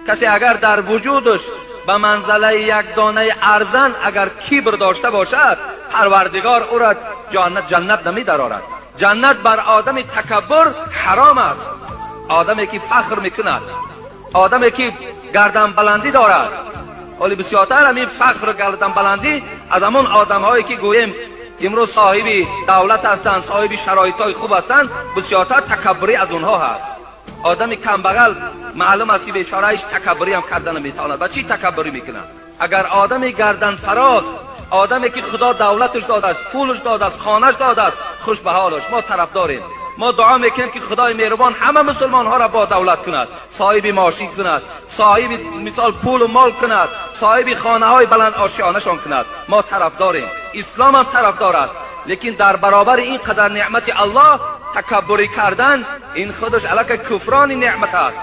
Касе агар дар вуҷудаш ба манзилаи як дона арзан агар кибр дошта бошад, Парвардигор ӯро ҷаннат намедарорад. Ҷаннат бар одами такаббур ҳаром аст. Одаме ки фахр мекунад, одаме ки гарданбаландӣ дорад. Ҳоло бисёртар ҳамин фахру гарданбаландӣ аз ҳамон одамҳое ки гӯем имрӯз соҳиби давлат ҳастанд, соҳиби шароитҳои хуб ҳастанд, бисёртар такаббурӣ аз онҳо ҳаст. Одами камбағал маълум аст ки бечора ҳеҷ такаббурӣ ҳам карда наметавонад. Ба чӣ такаббурӣ мекунад? Агар одами гарданфароз, одаме ки Худо давлаташ додааст, пулаш додааст, хонааш додааст, хуш ба ҳолаш, мо тарафдорем. Мо дуо мекунем ки Худои меҳрубон ҳама мусулмонҳоро бо давлат кунад, соҳиби мошин кунад, соҳиби мисол пулу мол кунад, соҳиби хонаҳои баланд ошёнашон кунад. Мо тарафдорем. Ислом ҳам тарафдор аст. Лекин дар баробари ин қадар неъмати Аллоҳ такаббурӣ кардан, ин худаш аллакай куфрони неъмат аст.